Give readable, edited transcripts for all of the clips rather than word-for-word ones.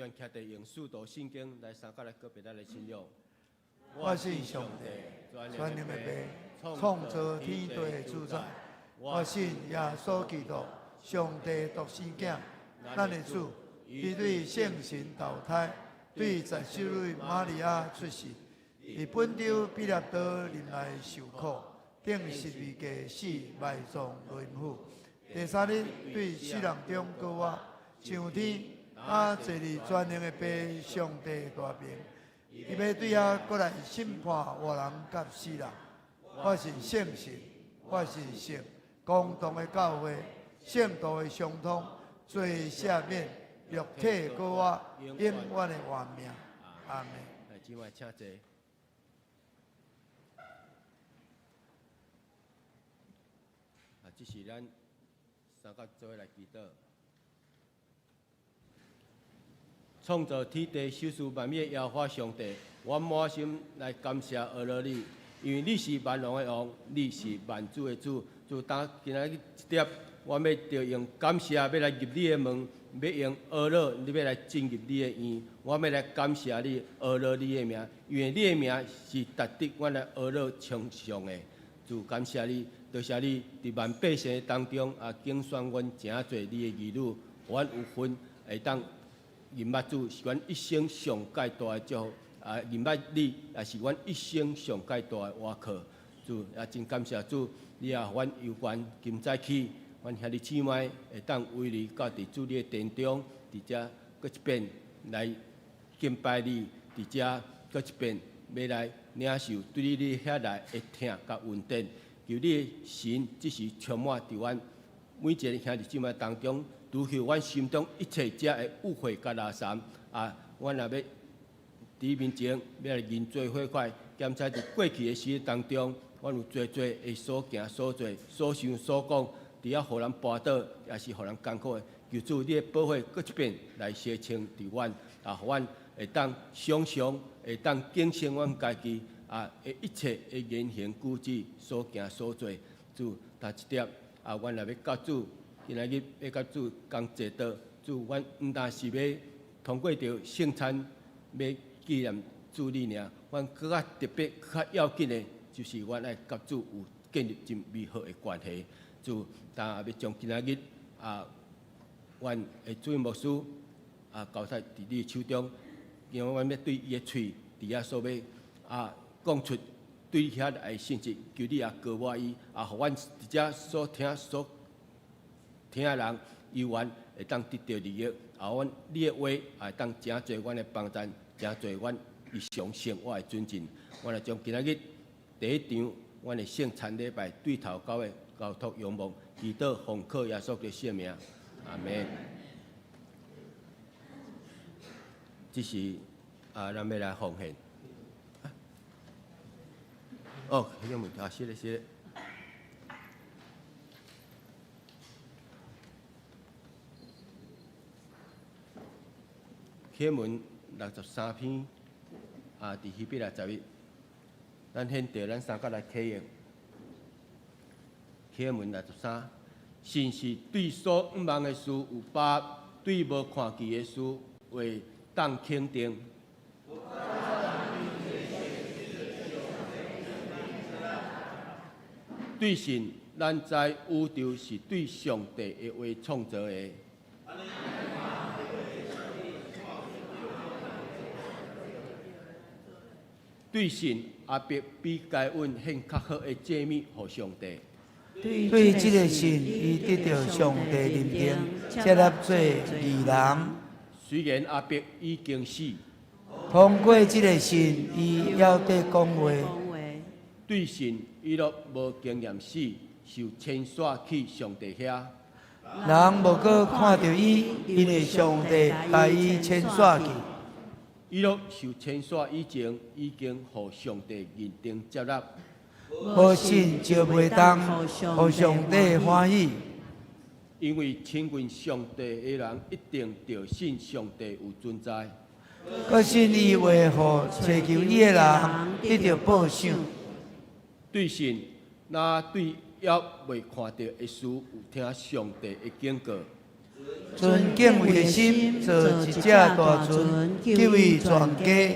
願徛佇用使徒信經來三角來告白咱的信仰。我信上帝，全能的父，創造天地的主宰。我信耶穌基督，上帝獨生囝，咱的主，伊對聖神投胎，對十秀女瑪利亞出世，佇本丟彼拉多忍耐受苦，釘十字架死，埋葬落陰府。第三日對死人中復活，上天，啊，坐佇全能的父上帝大爿。伊欲對遐閣來審判活人佮死人。我信聖神，我信聖公同的教會，聖徒的相通，罪赦免，肉體復活，永遠的活命。阿門。來，姊妹請坐。啊，這是咱三個做伙來祈禱。創造天地、賞賜萬物的耶和華上帝，我滿心來感謝阿羅你，因為你是萬王的王，你是萬主的主。自當今仔日這點，我欲著用感謝，欲來入你的門，欲用阿羅，你欲來進入你的院。我欲來感謝你，阿羅你的名，因為你的名是值得阮來阿羅稱頌的。主感謝你，多謝你佇萬百姓當中啊，揀選阮成做你的兒女，予阮有份會當認捌主，是阮一生上蓋大的祝福。啊，認捌你也是阮一生上蓋大的倚靠。主也真感謝主，你也予阮有緣今早起，阮兄弟姊妹會當圍你到佇主你的殿中，佇遮閣一遍來敬拜你，佇遮閣一遍欲來領受對你遐來的疼佮恩典。求你的神這時充滿佇阮每一个兄弟姊妹當中，除去阮心中一切遮的污穢佮垃圾啊！阮若欲佇你面前欲來認罪悔改，檢查佇過去的時當中，阮有濟濟的所行所做、所想所講，佇遐予人跋倒，抑是予人艱苦的。求主你的寶血閣一遍來洗清佇阮，啊，予阮會當常常會當警醒阮家己啊，的一切的言行舉止、所行所做。主，逐一點啊，阮若欲佮主，今仔日欲佮主仝坐桌，主，阮毋但是欲通過著聖餐，欲紀念主你爾，阮閣較特別、較要緊的，就是阮愛佮主有建立真美好的關係。主，但欲將今仔日啊，阮的主任牧師啊，交託佇你的手中，因為阮欲對伊的喙佇遐所欲啊講出對你遐來的信息，求你也膏抹伊，啊，予阮佇遮所聽所聽的人，猶原會當得著利益，啊，阮你的話也會當成做阮的幫贊，成做阮日常生活的準繩。阮來將今仔日第一場阮的聖餐禮拜對頭交的交託仰望，祈禱奉靠耶穌的聖名，阿門。這是啊，咱欲來奉獻。哦，彼個問題啊，是的，是的。啟文63篇，啊，佇希伯來11，咱現著咱三角來啟應。啟文63，信是對所向望的事有把握，對無看見的事會當肯定。對信，咱知宇宙是對上帝的話創造的。對信，亞伯比該隱獻較好的祭物予上帝。對這个信，伊得著上帝認定，接納做義人。雖然亞伯已經死，通過這个信，伊猶佇講話。對信，以諾無經驗死，受遷徙去上帝遐。人無閣看著伊，因為上帝共伊遷徙去。以諾受遷徙以前，已經予上帝認定接納。無信就袂當予上帝歡喜。因為親近上帝的人，一定著信上帝有存在。閣信伊會予尋求伊的人得著報賞。對信，若對猶未看著的事有聽上帝的警告。存敬畏的心，造一隻大船，救伊全家。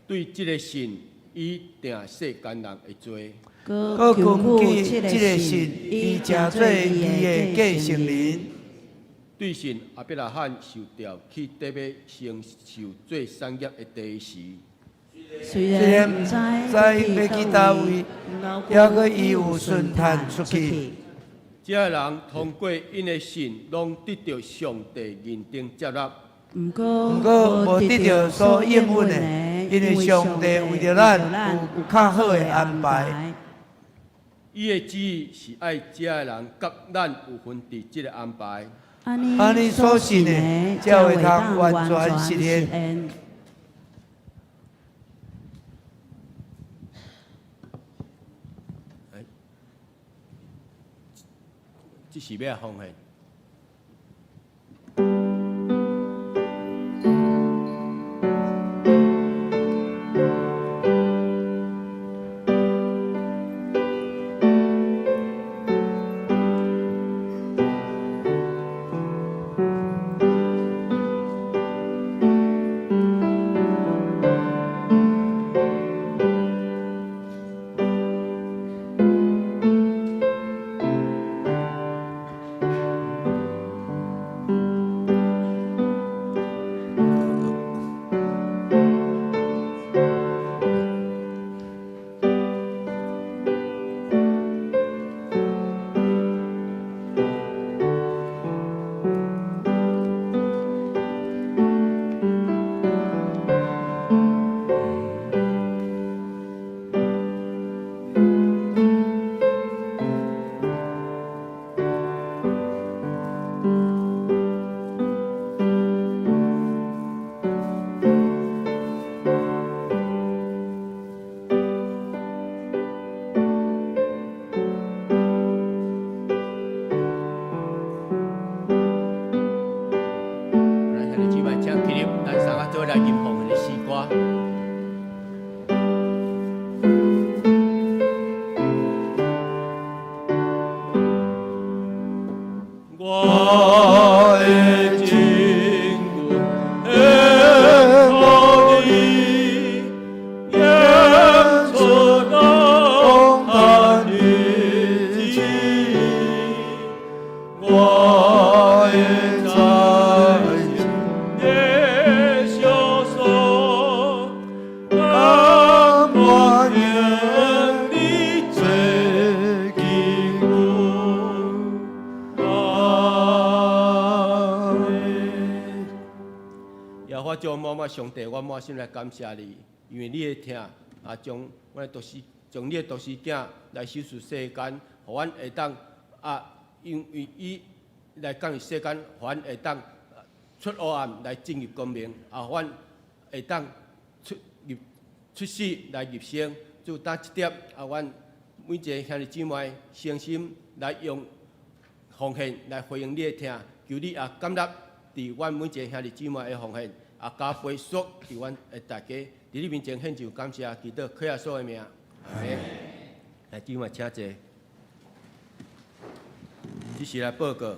對這个信，伊定世間人的罪。閣根據這个信，伊成做義的繼承人。對信，亞伯拉罕受召去得欲承受做產業的地時，雖雖然然毋毋知知欲去佗位，猶猶閣伊有順趁出去。這个人通過𪜶的信，攏得著上帝認定接納。毋過毋過無得著所應允的，因為上帝為著咱有較好的安排。伊的旨意是愛這个人佮咱有份佇這个安排。按呢所信的，才會通完全實現。這是欲奉獻。來，兄弟姊妹，請起立，咱三个做伙來吟奉獻的詩歌。我的拯救献予你，演出浪漫的旨意，我的财的相送，甘愿用你做基础。阿門。耶和華將滿滿上帝，我滿心來感謝你，因為你的疼啊，將阮的獨生，將你的獨生囝來收束世間，予阮會當啊，因為伊來降臨世間，予阮會當出黑暗來進入光明，啊，予阮會當出入出死來入生。主當這點啊，阮每一个兄弟姊妹誠心來用奉獻來回應你的疼，求你也感納佇阮每一个兄弟姊妹的奉獻，也加倍祝佇阮的大家，佇你面前獻上感謝，祈禱靠耶穌的名，阿們。來，姊妹請坐。這是來報告。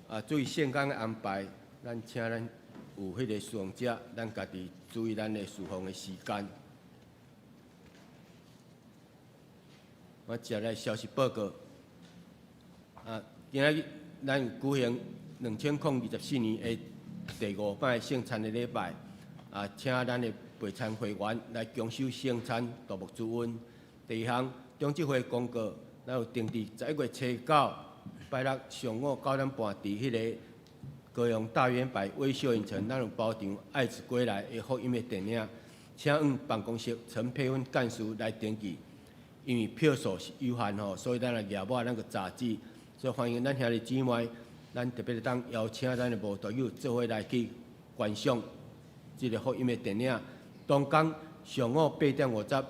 啊，注意聖工的安排，咱請咱有彼个侍奉者，咱家己注意咱的侍奉的時間。我接來消息報告。啊，今仔日咱有舉行2024年的第五擺聖餐的禮拜。啊，請咱的備餐會員來共守聖餐，度牧主恩。第二項，中職會公告，咱有定佇11月初9，拜六上午9點半，佇彼个高雄大遠百威秀影城，咱有包場《愛子歸來》的福音的電影，請阮辦公室陳佩芬幹事來登記。因為票數是有限吼，所以咱來額外咱個雜誌，所以歡迎咱兄弟姊妹，咱特別當邀請咱的無道友做伙來去觀賞這个福音的電影。當天上午8點50，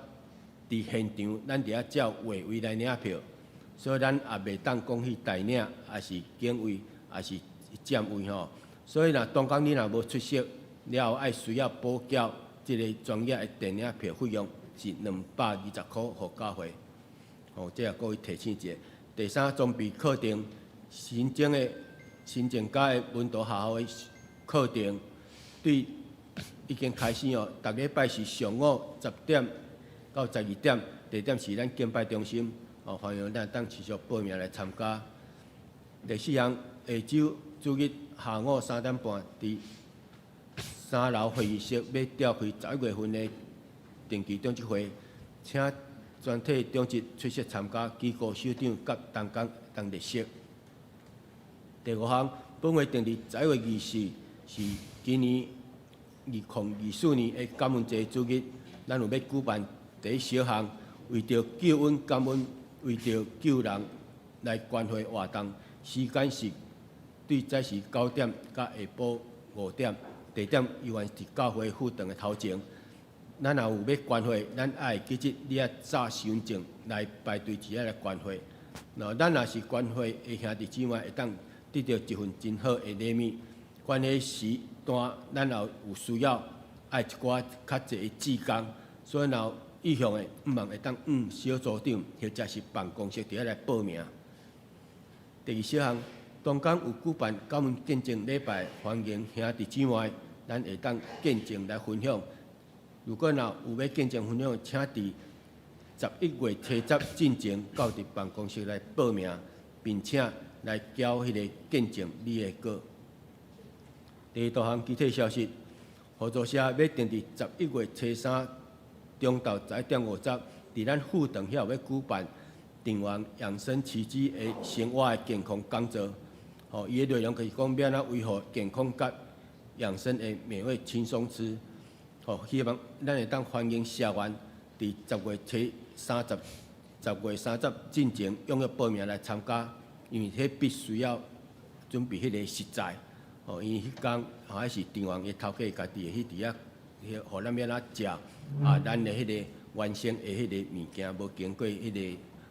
佇現場，咱佇遐照劃位來領票，所以咱也袂當講去代領，抑是警衛，抑是佔位吼。所以若當天你若無出席，了後愛需要補繳這个專業的電影票費用是220箍予教會。吼，這也各位提醒一下。第三，裝備課程，新增的新增加的門徒學校的課程，對已經開始哦。逐禮拜是上午10點到12點，地點是咱敬拜中心，哦，歡迎咱當持續報名來參加。第四項，下週主日下午3點半，佇三樓會議室欲召開11月份的定期長執會，請全體長執出席參加，機構首長佮同工當列席。第五項，本會定佇11月24是今年2024年的感恩節主日，咱有欲舉辦第一小項，為著救恩感恩，為著救人來關懷活動，時間是對早時9點到下晡5點，地點猶原佇教會副堂的頭前。咱若有欲捐血，咱愛記得你愛紮身份證來排隊佇遐來捐血。那咱若是捐血的兄弟姊妹，會當得著一份真好的禮物。捐血時段，咱若有需要愛一寡較濟的志工，所以若有意向的，向望會當向小組長或者是辦公室佇遐來報名。第二小項，當天有舉辦感恩見證禮拜，歡迎兄弟姊妹，咱會當見證來分享。如果若有欲見證分享，請佇11月初十進前到佇辦公室來報名，並且來交彼个見證你的稿。第二項具體消息，合作社欲定佇11月初三中晝11點50，佇咱副堂遐欲舉辦長榮養生奇蹟的生活的健康講座。吼，伊的內容就是講欲按怎維護健康佮養生的美味輕鬆吃。吼，希望咱會當歡迎社員佇10月初三十、10月30進前踴躍報名來參加，因為彼必須要準備彼个食材。吼，因為彼工吼，彼是長榮的頭家家己會去佇遐，彼予咱欲按怎食啊？咱的彼个原生的彼个物件，無經過彼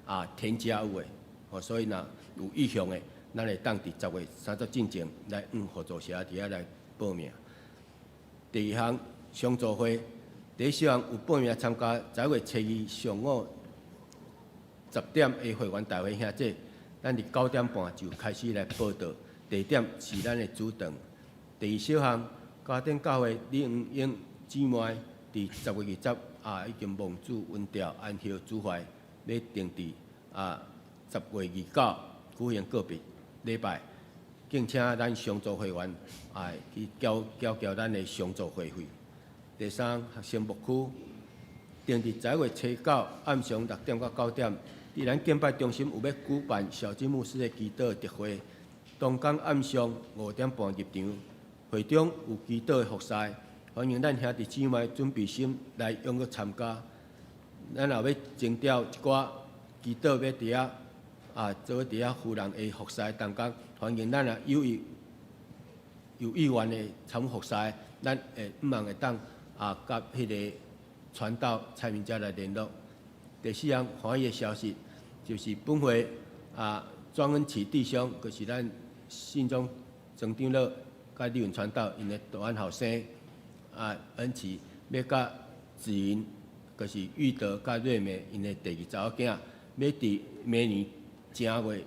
个添加物的，吼，所以若有意向的，咱會當佇10月30進前來向合作社佇遐來報名。第二項商組會，第一小項有報名參加11月初二上午10點的會員大會遐濟，咱佇9點半就開始來報到，地點是咱的主堂。第二小項，家庭教會李黃英姊妹佇10月20已經蒙主恩召安息主懷，欲定佇10月29舉行告別禮拜，敬請咱上組會員去繳繳繳咱的上組會費。第三，學生牧區定佇11月初九暗上6點到9點，佇咱敬拜中心有欲舉辦小金牧師的祈禱特會，當天暗上5點半入場，會中有祈禱的服侍，歡迎咱兄弟姊妹準備心來踴躍參加。咱若欲徵調一寡祈禱欲佇遐做佇遐扶人的服侍同工，歡迎咱若有意願的參與服侍，咱會向望會當佮彼个傳道蔡明佳來聯絡。第四項歡喜的消息，就是本會莊恩慈弟兄，就是咱信中莊長老佮李雲傳道𪜶的大漢後生恩慈，欲佮子雲，就是玉德佮瑞美𪜶的第二查某囝，欲佇明年正月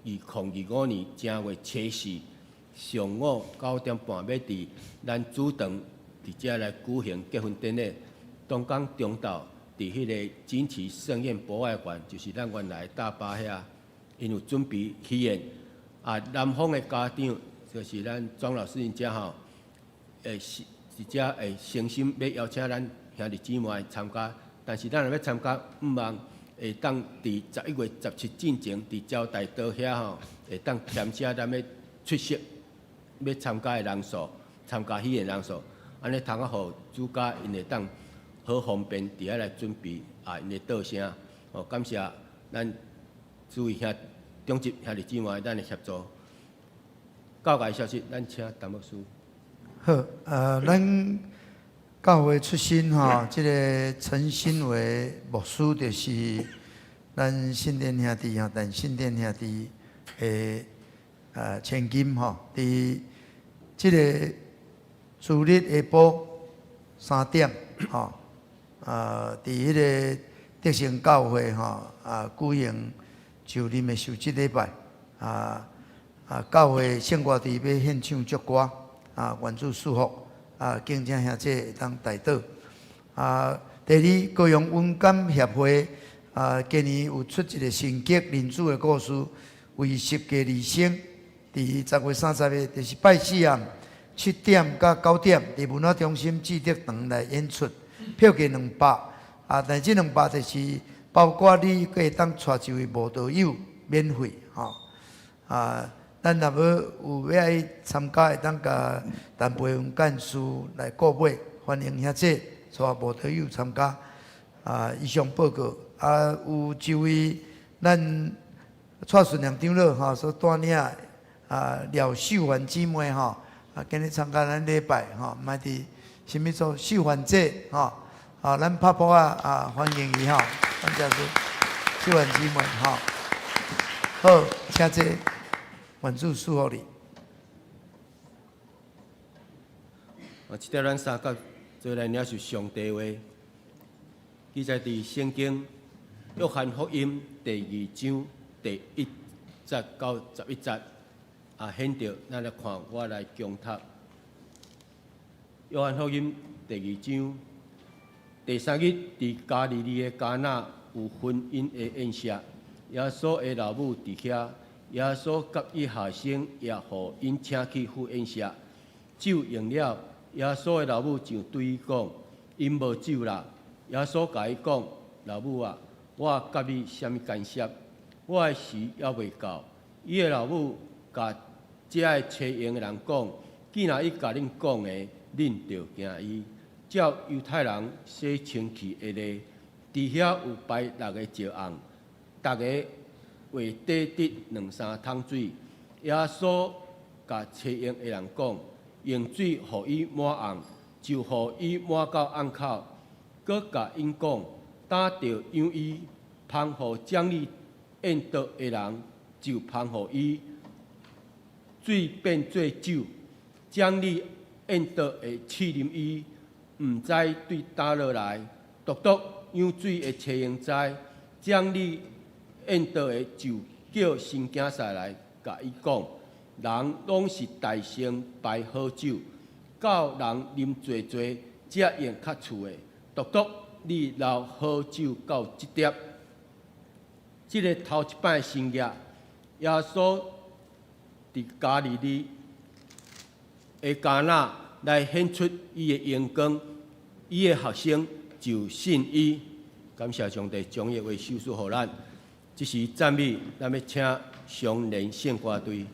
2025年正月初四上午9點半，欲佇咱主堂佇遮來舉行結婚典禮。當天中晝佇彼个錦旗盛宴博愛館，就是咱原來大巴遐，𪜶有準備喜宴。男方的家長就是咱莊老師𪜶遮吼，會是佇遮會誠心欲邀請咱兄弟姊妹參加，但是咱若欲參加，向望會當佇11月17進前，佇招待桌遐吼，會當填寫咱欲出席、欲參加的人數，參加喜宴人數，按呢通啊，予主家𪜶會當好方便佇遐來準備𪜶的桌聲。哦，感謝咱諸位兄長執兄弟姊妹咱的協助。教界消息，咱請陳牧師。好，咱教會出身吼，這个陳新偉牧師就是咱信典兄弟吼，但信典兄弟的千金吼，佇這个主日下晡3點吼，佇彼个德勝教會吼舉行就林美秀這禮拜啊，教會聖歌隊欲獻唱祝歌啊，願主賜福啊，敬請兄姐會當代禱啊。第二，高雄文感協會啊，今年有出一個神劇認主的故事，為十架而生。佇10月30日，就是拜四暗7點到9點，佇文化中心志德堂來演出，票價兩百啊，但這兩百就是包括你閣會當帶一位慕道友免費吼啊。咱若欲有欲愛參加，會當共陳培文幹事來購買，歡迎兄姐帶慕道友參加。啊，以上報告啊，有一位咱蔡順良長老吼所帶領啊廖秀環姊妹吼啊，今日參加咱禮拜吼，嘛佇啥物做秀環姐吼啊，咱拍噗仔啊，歡迎伊吼，感謝主，秀環姊妹吼，好，請坐，願主賜福你。啊，這點咱三甲做來領受上帝話，記載佇聖經約翰福音第二章第一節到11節。啊，顯著咱來看，我來恭讀約翰福音第二章。第三日，佇加利利的迦拿有婚姻的宴席，耶穌的老母佇遐，耶穌佮伊學生也予𪜶請去赴宴席。酒用了，耶穌的老母就對伊講：𪜶無酒啦。耶穌共伊講：老母啊，我佮你啥物干涉？我的時猶未到。伊的老母共遮个揣閒的人講：既若伊共恁講的，恁就行伊。照猶太人洗清氣的禮，佇遐有擺六个石甕，逐个會底得兩三桶水。耶穌共揣閒的人講：用水予伊滿甕，就予伊滿到甕口。閣共𪜶講：擔著養伊，芳予掌理宴桌的人，就芳予伊。水變做酒，掌理宴桌的試啉伊，毋知對佗落來，獨獨養水的揣閒知，掌理宴桌的就叫新囝婿來，共伊講：人攏是大先擺好酒，到人啉濟濟，才用較次的。獨獨你留好酒到這粒。這个頭一擺神蹟，耶穌佇加利利的迦拿來顯出伊的榮光，伊的學生就信伊。感謝上帝將伊的話賞賜予咱。這時讚美，咱欲請雙連聖歌隊。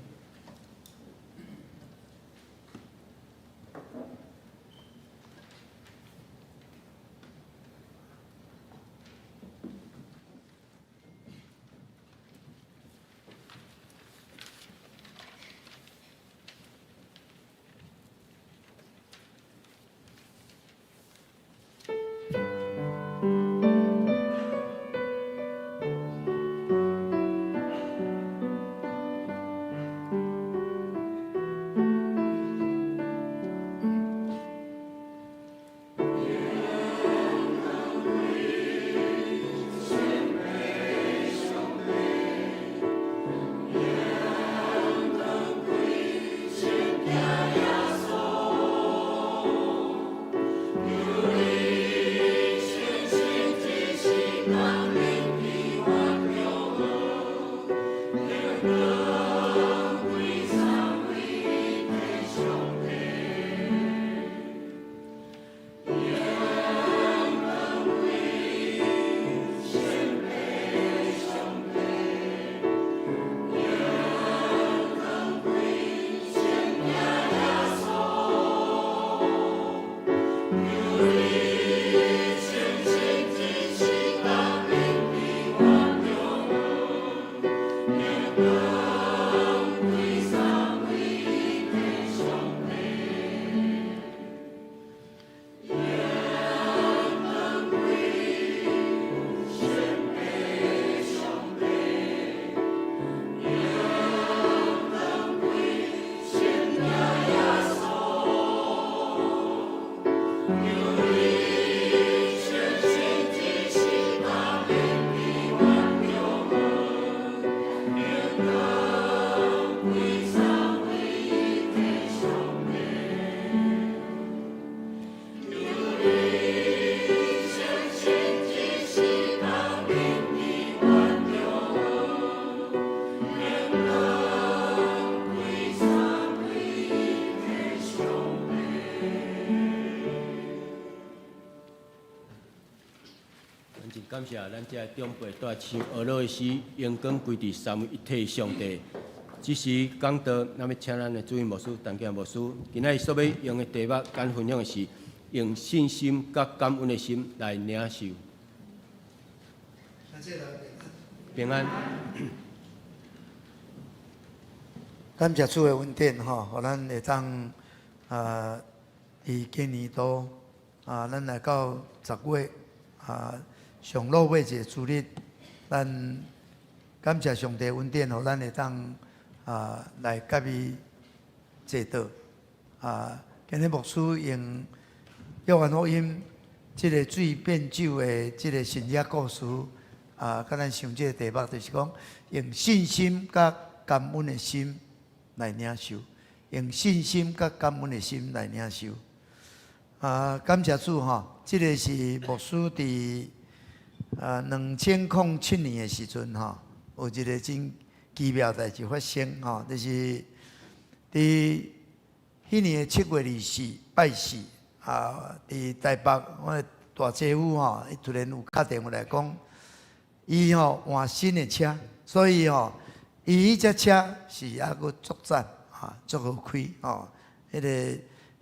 感謝咱這長輩帶唱俄羅的詩，榮光歸佇三位一體上帝。這時講道，咱欲請咱的主任牧師陳建牧師，今仔日所欲用的題目，佮分享的是用信心佮感恩的心來領受。平安。感謝主的恩典吼，予咱會當啊，佇今年度啊，咱來到10月啊，上落尾一个主日，咱感謝上帝恩典，予咱會當啊來佮伊坐倒啊。今日牧師用約翰福音這个水變酒的這个神蹟故事啊，佮咱想這个題目，就是講用信心佮感恩的心來領受，用信心佮感恩的心來領受。啊，感謝主吼，這个是牧師佇2007年的時陣吼，有一个真奇妙代誌發生吼，就是佇彼年的7月24拜四啊，佇台北我的大姐夫吼，伊突然有敲電話來講，伊吼換新的車，所以吼，伊彼隻車是猶閣足讚啊，足好開吼，彼个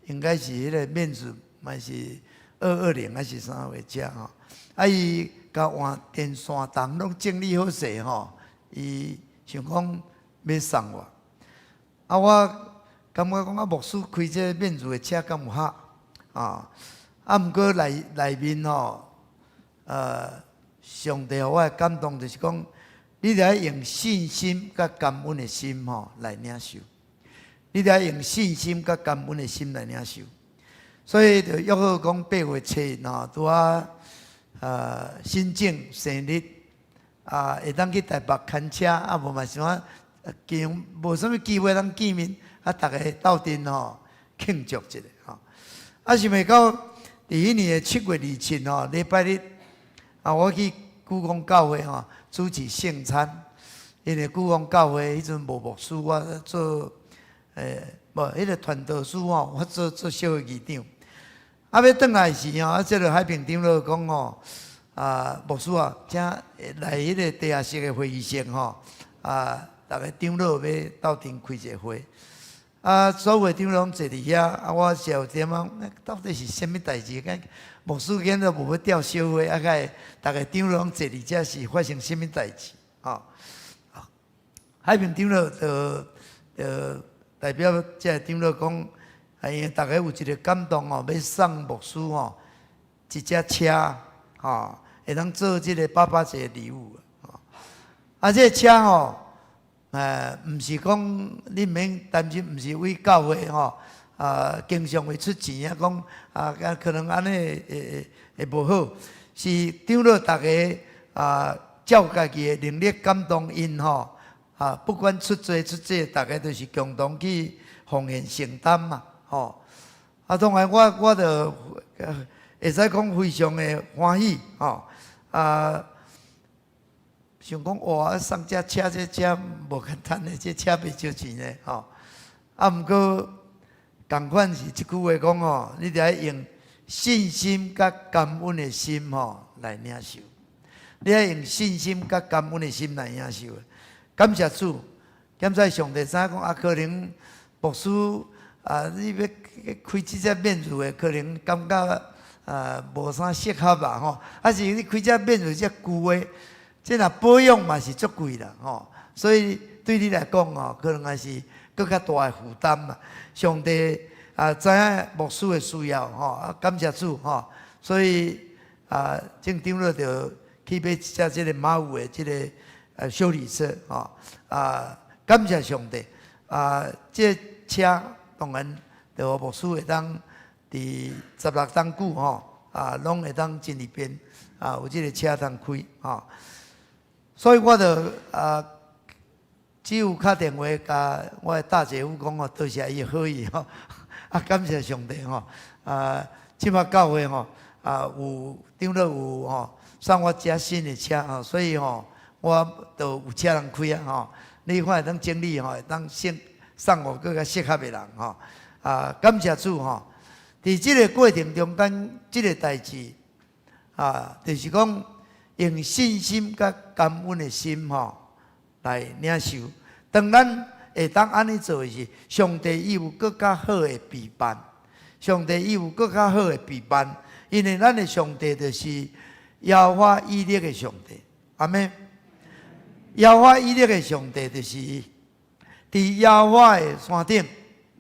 應該是彼個面子嘛是220還是啥貨車吼，啊伊共換電線筒攏整理好勢吼，伊想講欲送我，啊我感覺講啊牧師開這個面子的車敢有合啊？啊毋過內內面吼，上帝予我的感動就是講，你著愛用信心佮感恩的心吼來領受，你著愛用信心佮感恩的心來領受。所以就約好講8月7日吼，拄仔新正生日啊，會當去台北牽車啊，無嘛想講無啥物機會通見面，啊，逐家鬥陣吼慶祝一下吼。啊，想袂到佇彼年的7月27吼，禮拜日啊，我去古光教會吼主持聖餐，因為古光教會彼陣無牧師，我做無彼个傳道師吼，我做做小的議長。啊，欲轉來時吼，啊，這个海平長老講吼，啊，牧師啊，請來彼个地下室的會議室吼，啊，逐个長老欲鬥陣開一個會。啊，所有長老攏坐佇遐，啊，我是有點仔，到底是啥物代誌？敢牧師今都無欲召小會，啊，該逐个長老攏坐佇遮是發生啥物代誌？吼，海平長老就就代表這个長老講。啊，因為逐家有一个感動哦，欲送牧師吼一隻車，吼，會當做這个爸爸節禮物。啊，這个車吼，毋是講你毋免擔心，毋是為教會吼，啊，經常會出錢啊，講啊，可能按呢會會會無好，是長老逐家啊，照家己的能力感動𪜶吼，啊，不管出濟出少，逐家都是共同去奉獻承擔嘛。吼，啊，當然我我就會使講非常的歡喜，吼，啊，想講哇，送這車這車無簡單的，這車袂少錢的，吼，啊，毋過仝款是這句話講吼，你著愛用信心佮感恩的心吼來領受，你愛用信心佮感恩的心來領受。感謝主，感謝上帝知影講啊，可能牧師。啊！你欲開這隻面子的，可能感覺啊無啥適合吧吼。啊是你開這面子這舊的，這若保養嘛是足貴啦吼。所以對你來講吼，可能還是閣較大的負擔嘛。上帝啊，知影牧師的需要吼，啊感謝主吼。所以啊，眾長老就去買一隻這个馬五的這个修理車吼。啊，感謝上帝啊，這車。當然，就牧師會當佇16冬久吼，啊，攏會當真利便，啊，有這个車通開吼。所以我就啊，只有敲電話共我的大姐夫講吼，多謝伊好意吼，啊，感謝上帝吼，啊，這馬教會吼，啊，有長老有吼送我一隻新的車吼，所以吼，我就有車通開啊吼。你看會當整理吼，會當先送予閣較適合的人吼。啊，感謝主吼！佇這个過程中間，這个代誌啊，就是講用信心佮感恩的心吼來領受。當咱會當按呢做的時，上帝伊有閣較好的備辦。上帝伊有閣較好的備辦，因為咱的上帝就是耶和華以勒的上帝，阿們。耶和華以勒的上帝就是佇耶和華的山頂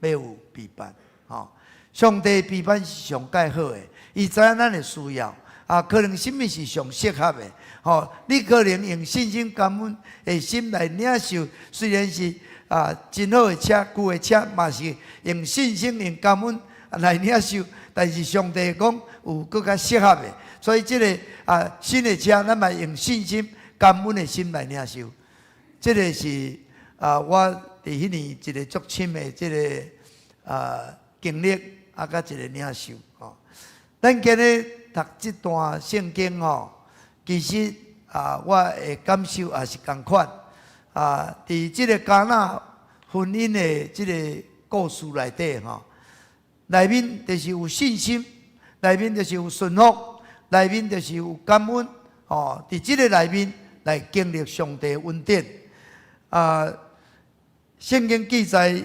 欲有備辦，吼。上帝備辦是上蓋好的，伊知影咱的需要，啊，可能啥物是上適合的，吼。你可能用信心感恩的心來領受，雖然是啊真好的車，舊的車嘛是用信心用感恩來領受，但是上帝講有閣較適合的，所以這个啊新的車，咱嘛用信心感恩的心來領受。這个是啊，我佇彼年一个足深的這个啊經歷，啊，佮一个領受吼。咱今日讀這段聖經吼，其實啊，我的感受也是仝款啊。佇這个迦拿婚姻的這个故事內底吼，內面就是有信心，內面就是有順服，內面就是有感恩吼。佇這个內面來經歷上帝恩典啊。聖經記載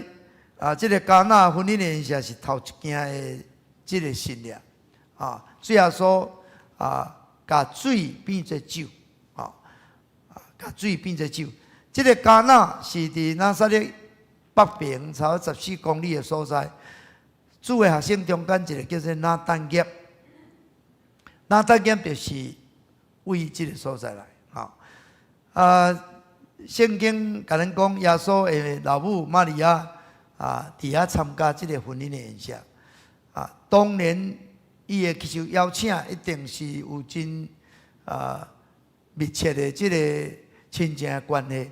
啊，這个迦拿婚姻的宴席是頭一件的這个神跡啊。主耶穌啊，共水變做酒，啊，共水變做酒。這个迦拿是佇拿撒勒北邊差不多14公里的所在。主的學生中間一个叫做拿但業，拿但業就是為這个所在來。吼啊，聖經共咱講，耶穌的老母瑪利亞啊，佇遐參加這个婚姻的宴席。啊，當然伊會去受邀請，一定是有真啊密切的這个親情的關係。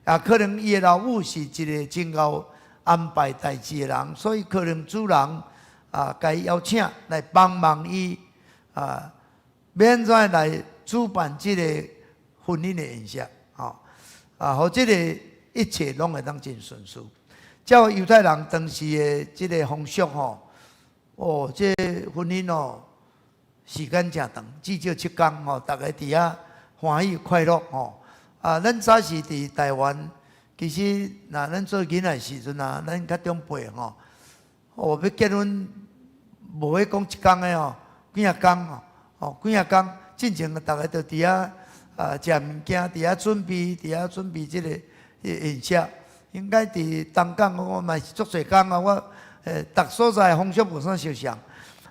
也可能伊的老母是一个真𠢕安排代誌的人，所以可能主人啊，共伊邀請來幫忙伊啊，欲按怎來主辦這个婚姻的宴席，吼啊，予這个一切攏會當真順遂。照猶太人當時的這个風俗吼，哦，這个婚姻哦，時間誠長，至少7工吼，逐家佇遐歡喜快樂吼。啊，咱早時佇台灣，其實若咱做囡仔的時陣啊，咱較長輩吼，哦，欲結婚無彼講一工的吼，幾仔工吼，哦，幾仔工進前逐家就佇遐啊食物件，佇遐準備，佇遐準備這个宴席。應該佇東港，我嘛是足濟工啊，我逐所在風俗無啥相像。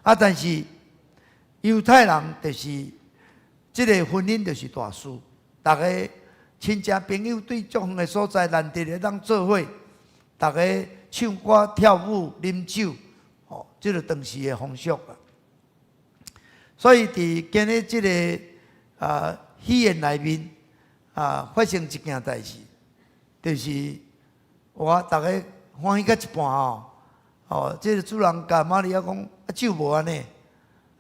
啊，但是猶太人就是這个婚姻就是大事，逐家親戚朋友對足遠的所在難得會當做伙，逐家唱歌跳舞啉酒，吼，這个當時的風俗啊。所以佇今日這个啊喜宴內面啊發生一件代誌，就是哇，逐家歡喜到一半吼，哦，這个主人共瑪利亞講啊酒無按呢，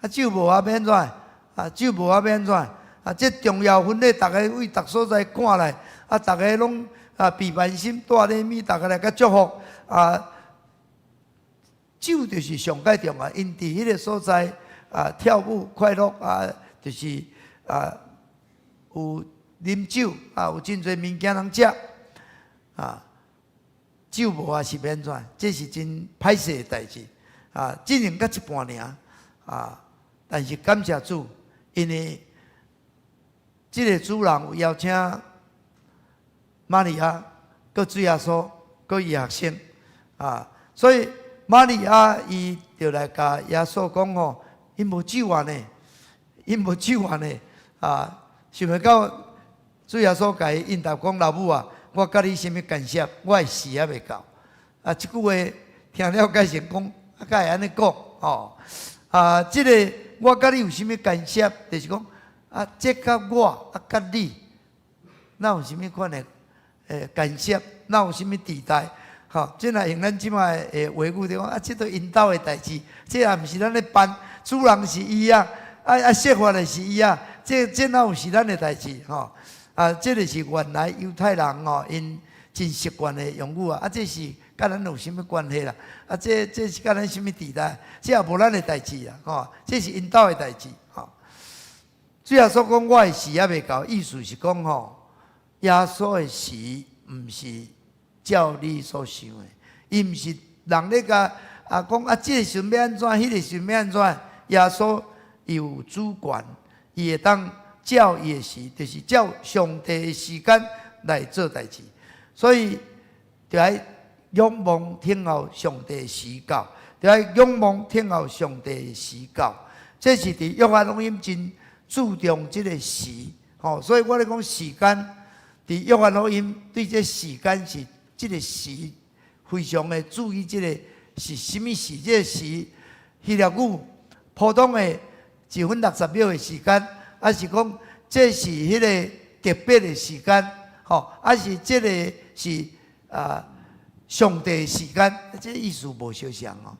啊酒無啊欲按怎？啊酒無啊欲按怎？啊這重要婚禮，逐家為逐所在趕來，啊逐家攏啊備萬心帶禮物，逐家來共祝福啊。酒就是上蓋重要，𪜶佇彼个所在啊跳舞快樂啊，就是啊有啉酒啊，有真濟物件通食啊。酒無啊是欲按怎？這是真歹勢的代誌啊！進行到一半爾啊，但是感謝主，因為這个主人有邀請瑪利亞、閣主耶穌、閣伊學生啊，所以瑪利亞伊就來共耶穌講吼，𪜶無酒啊呢，𪜶無酒啊呢啊！想袂到主耶穌共伊應答講：老母啊，我佮你啥物干涉？我的時猶未到。啊，這句話聽了解成講，啊，敢會按呢講吼？啊，這个我佮你有啥物干涉？就是講啊，這佮我啊，佮你，哪有啥物款的干涉？哪有啥物地帶？吼，這若用咱這擺的話語就講啊，這都𪜶兜的代誌，這也毋是咱咧辦，主人是伊啊，啊啊設法的是伊啊，這哪有是咱的代誌？吼？啊，這个是原來猶太人吼，𪜶真習慣的用語啊！啊，這是佮咱有啥物關係啦？啊，這是佮咱啥物地帶？這也無咱的代誌啊！吼，這是𪜶兜的代誌，吼。主耶穌講我的時猶未到，意思是講吼，耶穌的時毋是照你所想的，伊毋是人咧共啊講啊，這个時陣欲按怎，彼个時陣欲按怎。耶穌伊有主權，伊會當照伊的時，就是照上帝的時間來做代誌，所以著愛仰望等候上帝的時到，著愛仰望等候上帝的時到。這是佇約翰福音真注重這个時，吼，所以我咧講時間，佇約翰福音對這時間是這个時非常的注意，這个是啥物時？這个時希臘語普通的1分60秒的時間，抑是講這是彼个特別的時間，吼，抑是這个是啊上帝的時間，這個意思無相仝哦，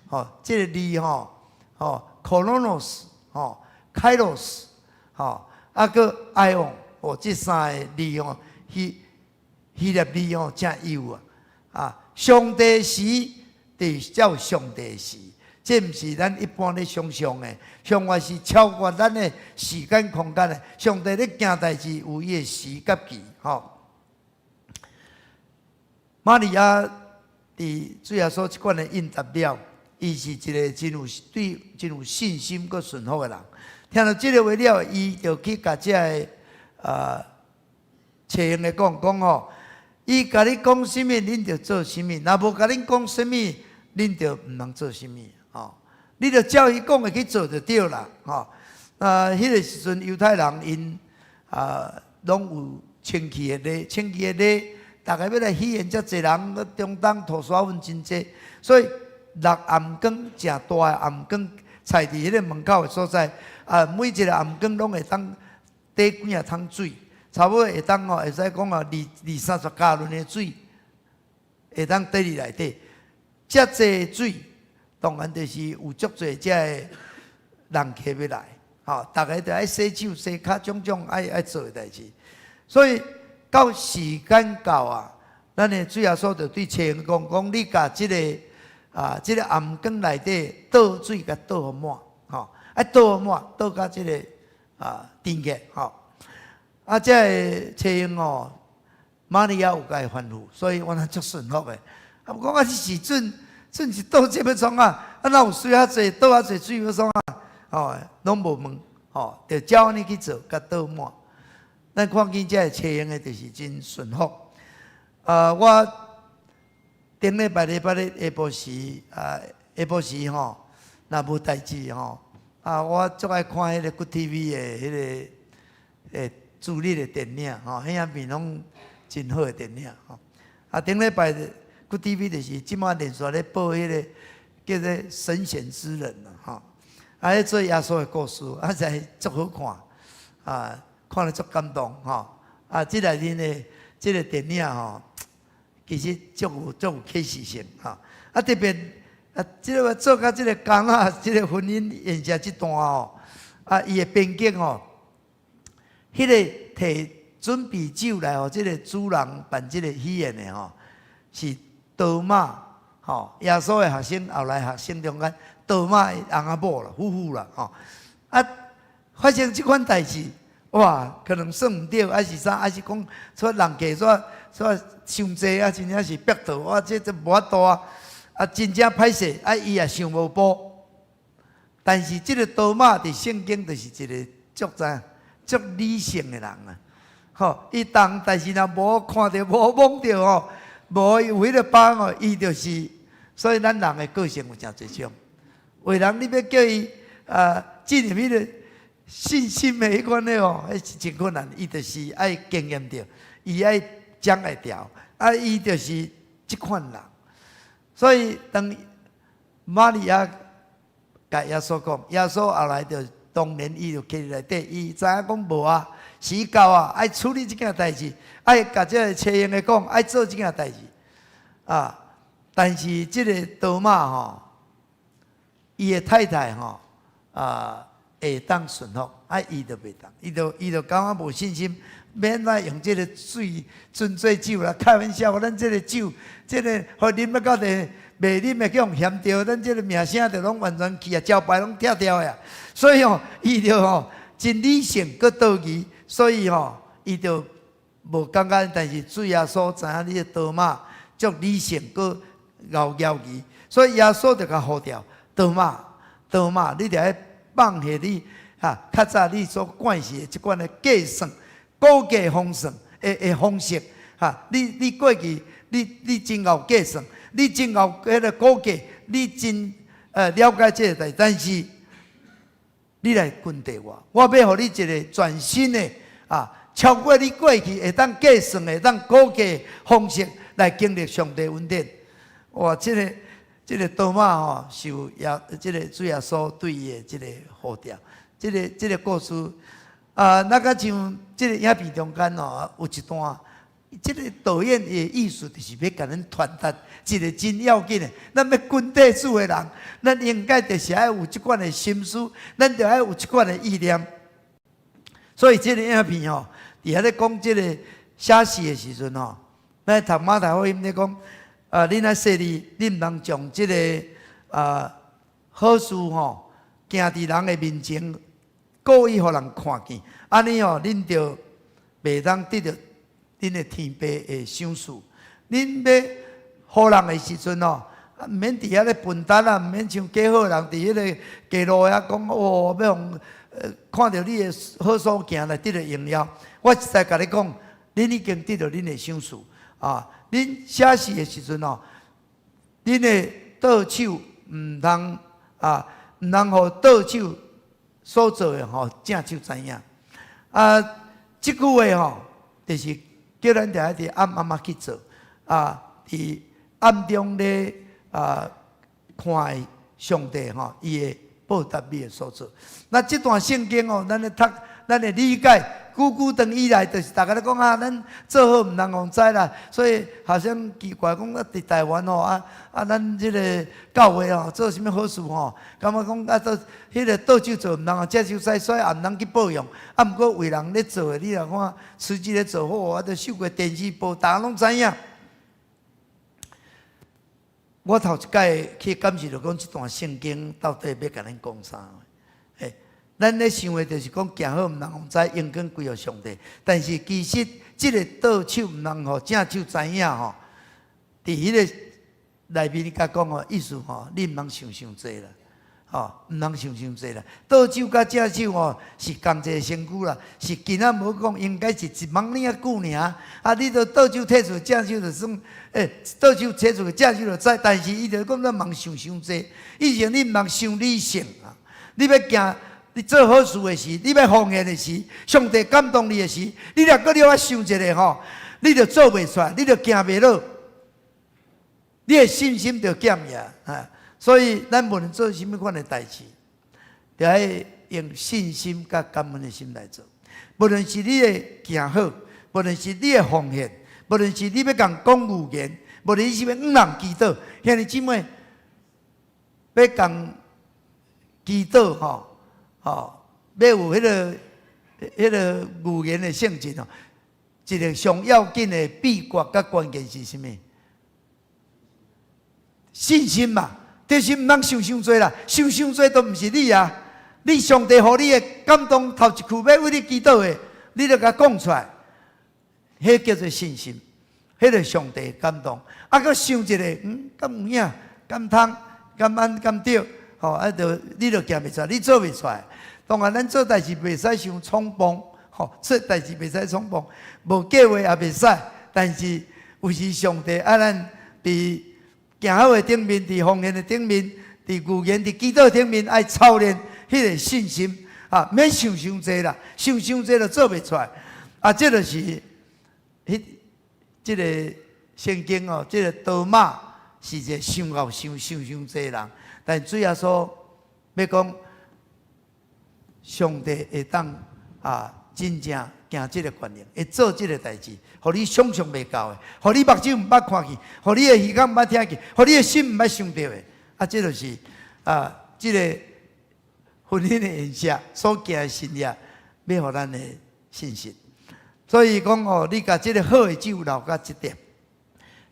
吼，這个字吼，吼，chronos，吼，kairos，吼，啊閣 aion，哦，這三个字吼，希臘字吼誠幼啊，啊，上帝時就是照上帝時，這毋是咱一般咧想象的，上帝是超越咱的時間空間的。上帝咧行代誌有伊的時佮期，吼。瑪利亞佇主耶穌這款的應答了，伊是一个真有對真有信心閣順服的人。聽著這个話了，伊就去共這个冊用的講講吼，伊共你講啥物，恁就做啥物；若無共恁講啥物，恁就毋通做啥物。吼，你就照伊講的去做就對啦。吼，啊，彼个時陣猶太人𪜶啊，攏有清氣的禮，清氣的禮，逐个欲來喜宴遮濟人，中東塗沙粉真濟，所以六頷羹誠大的頷羹，徛佇彼个門口的所在，啊，每一个頷羹攏會當綴幾仔桶水，差不多會當吼，會使講啊，二三十加侖的水，會當綴佇內底。遮濟水，當然就是有足濟遮个人客欲來，吼，逐个都愛洗手、洗跤，種種愛做的代誌。所以到時間到啊，咱的主耶穌就對冊用講講，你共這个啊，這个頷羹內底倒水，共倒予滿，吼，愛倒予滿，倒到這个啊甜個，吼。啊，這个冊用吼，瑪利亞有共伊吩咐，所以我若足順服的。啊，講啊，這時陣陣是倒這欲創啊？啊，若有水較濟，倒較濟水欲創啊？吼，攏無問，吼，就照按呢去做，共倒滿。咱看見這个冊用的，就是真順服。啊，我頂禮拜禮拜日下晡時啊，下晡時吼，若無代誌吼，啊，我足愛看彼個 Good TV 的彼个主日的電影吼，彼影片攏真好的電影吼。啊，頂禮拜 Good TV 就是這馬連續咧播彼個叫做《神選之人》啦吼，啊，彼做耶穌的故事，啊，實在足好看，啊，看了足感動吼。啊，這內面的這个電影吼，其實足有啟示性吼。啊，特別啊，這个做到這个迦拿這个婚姻宴席這段吼，啊，伊的編劇吼，彼个提準備酒來予這个主人辦這个喜宴的吼，是多馬吼，耶穌的學生後來學生中間，多馬的翁仔某啦，夫婦啦吼。啊，發生這款代誌，哇，可能算毋對，抑是啥，抑是講說人客說說傷濟啊，真正是迫到，哇，這無法度啊！啊，真正歹勢，啊，伊也想無補。但是這个多馬佇聖經就是一个足怎足理性的人啊！吼，伊當代誌若無看著無摸著吼，無有彼个把握，伊就是。所以咱人的個性有誠濟種。有的人你欲叫伊啊進入彼个信心的彼款的吼，彼是真困難。伊就是愛經驗著，伊愛掌會牢，啊，伊就是這款人。所以當瑪利亞共耶穌講，耶穌後來就當然伊就徛佇內底，伊知影講無啊，時到啊，愛處理這件代誌，愛共這個冊用的講，愛做這件代誌啊。但是這个多馬吼，伊的太太吼啊會當順服，啊伊就袂當，伊就感覺無信心，欲按怎用這个水樽做酒啦？開玩笑，咱這个酒，這个予啉了到底袂啉會去予嫌著，咱這个名聲就攏完全去啊，招牌攏拆掉啊。所以吼，伊就吼，真理性閣道義，所以吼，伊就無感覺。但是主耶穌知影你的多馬足理性閣𠢕枵疑，所以耶穌就共呼召多馬，多馬，你著愛放下你哈較早你所慣勢的這款的計算、估計方算的方式哈。你過去你真𠢕計算，你真𠢕彼个估計，你真了解這个代誌，但是你來跟綴我，我欲予你一个全新的啊，超過你過去會當計算、會當估計方式來經歷上帝恩典。哇！這個多馬吼，受耶這个主耶穌對伊的這个呼召，這個故事啊，那個像這个影片中間吼，有一段，這个導演的意思就是欲共咱傳達一个真要緊的，咱欲跟綴主的人，咱應該就是愛有這款的心思，咱就愛有這款的意念。所以這个影片吼，佇遐咧講這个寫詩的時陣吼，咱讀馬太福音咧講，啊，恁愛細膩，恁毋通將這个好事吼，行佇人的面前，故意予人看見，按呢吼，恁就袂當得著恁的天父的賞賜。恁欲予人的時陣吼，毋免佇遐咧笨蛋啊，毋免像假好人佇彼个街路遐講，哦，欲予看著你的好所行來得著榮耀。我實在共你講，恁已經得著恁的賞賜啊！恁寫詩的時陣吼，恁的倒手毋通啊，毋通予倒手所做的吼，正手知影。啊，這句話吼，就是叫咱著愛佇暗暗仔去做啊，佇暗中咧啊看上帝吼，伊會報答你的所做。那這段聖經哦，咱咧讀，咱會理解，久久長以來，就是逐家咧講啊，咱做好毋通予人知啦。所以好像奇怪講啊，佇台灣吼啊啊，咱這个教會吼做啥物好事吼，感覺講啊，做彼个倒手做毋通予正手知，所以也毋通去報用。啊，毋過為人咧做的，你若看實際咧做好，啊，都受過電視報，逐家攏知影。我頭一擺去感受著講，這段聖經到底欲共咱講啥？欸，咱咧想的就是講行好毋通予人知，榮光歸予上帝。但是其實這个倒手毋通予正手知影吼，佇彼个內面共講哦，意思吼，你毋通想傷濟啦，吼，毋通想傷濟啦。倒手佮正手吼是仝一个身軀啦，是囡仔無講應該是一網爾仔久爾。啊，你著倒手提出，正手就算，欸，倒手提出，正手就知。但是伊就講咱毋通想傷濟，以前你毋通傷理性啊，你欲行。你做好事的時，你欲奉獻的時，上帝感動你的時，你若閣了愛想一下吼，你就做袂出來，你就行袂落，你的信心就減去啊！所以咱無論做啥物款的代誌，著愛用信心佮感恩的心來做。無論是你的行好，無論是你的奉獻，無論是你欲共講預言，無論是欲向人祈禱，兄弟姊妹，欲共祈禱吼。吼，欲有彼个預言的聖經哦，一个上要緊的秘訣佮關鍵是啥物？信心嘛，就是毋通想傷濟啦，想傷濟都毋是你啊！你上帝予你的感動，頭一句欲為你祈禱的，你著共講出來，彼叫做信心，彼个上帝感動。啊，閣想一下，敢有影，敢通，敢按，敢對，吼，啊，著你著行袂出來，你做袂出來。當然，咱做代誌袂使傷衝動，吼，做代誌袂使衝動，無計劃也袂使。但是有時上帝愛咱佇行好的頂面，佇奉獻的頂面，佇預言、佇祈禱頂面，愛操練彼个信心啊，免想傷濟啦，想傷濟就做袂出來。啊，這就是彼這个聖經哦，這个多馬是一个傷𠢕想想傷濟人，但主耶穌欲講，上帝會當啊，真正行這个權能，會做這个代誌，予你想象袂到的，予你目睭毋捌看見，予你的耳孔毋捌聽見，予你的心毋捌想著的。啊，這就是啊，這个婚姻的宴席所行的神跡，欲予咱的信心。所以講哦，你共這个好的酒留到這點，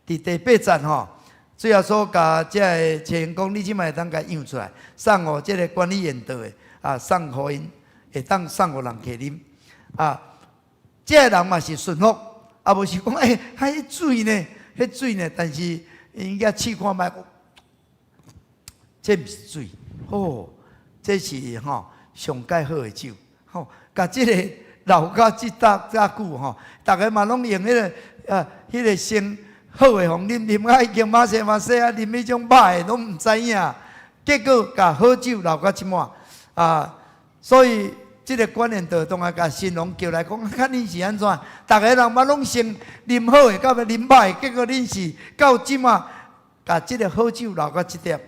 佇第八節吼，主耶穌共這个差人講，你這擺會當共漾出來，送予這个管理宴桌的啊，送予𪜶。會當送予人客啉。啊，這个人嘛是順服，啊，無是講欸，彼水呢，彼水呢，但是𪜶共試看覓，這毋是水，哦，這是吼上蓋好的酒，吼，共這个留到這搭遮久吼，逐个嘛攏用彼個先好的予啉，啉啊已經馬西馬西啊，啉彼種歹的攏毋知影，結果共好酒留到這滿啊，所以這个觀念就當來共新郎叫來講，看恁是按怎？逐个人嘛攏先啉好的，到尾啉歹的，結果恁是到這滿，共這个好酒留到這點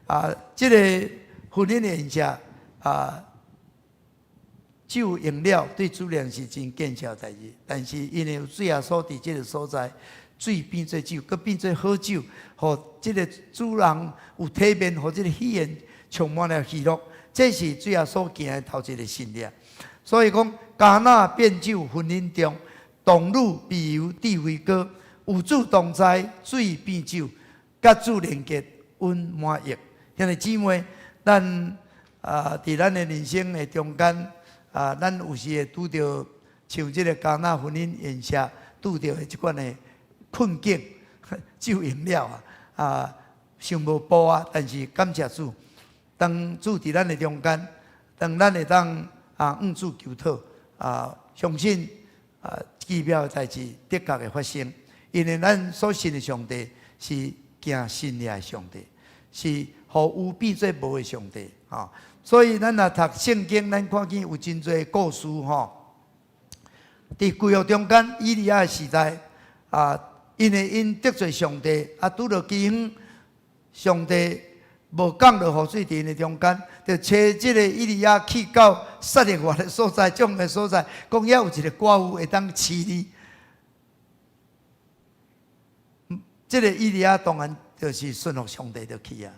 啊，這個婚姻的宴席啊，酒用了對主人是真見笑代誌，但是因為有主耶穌佇這个所在，水變做酒，閣變做好酒，予這个主人有體面，予這个喜宴充滿了喜樂。這是主耶穌行的頭一个神跡。所以講，迦拿變酒婚姻中，童女比油智慧高，有主同在，水變酒，佮主連結，阮滿溢。兄弟姊妹，咱啊，佇咱的人生的中間啊，咱有時會拄著像這个迦拿婚姻宴席拄著的這款的困境，酒用了啊，啊，想無步啊，但是感謝主，當主佇咱的中間，當咱會當啊，向主求討啊，相信啊，奇妙的代誌的確會發生，因為咱所信的上帝是行神跡的上帝，是予有變做無的上帝啊。所以咱若讀聖經，咱看見有真濟故事吼。佇舊約中間，以利亞的時代啊，因為𪜶得罪上帝，啊，拄著饑荒，上帝無降落雨水佇𪜶的中間，就差這个以利亞去到撒勒法的所在，這種的所在，講遐有一个寡婦會當飼你。這个以利亞當然就是順服上帝就去啊，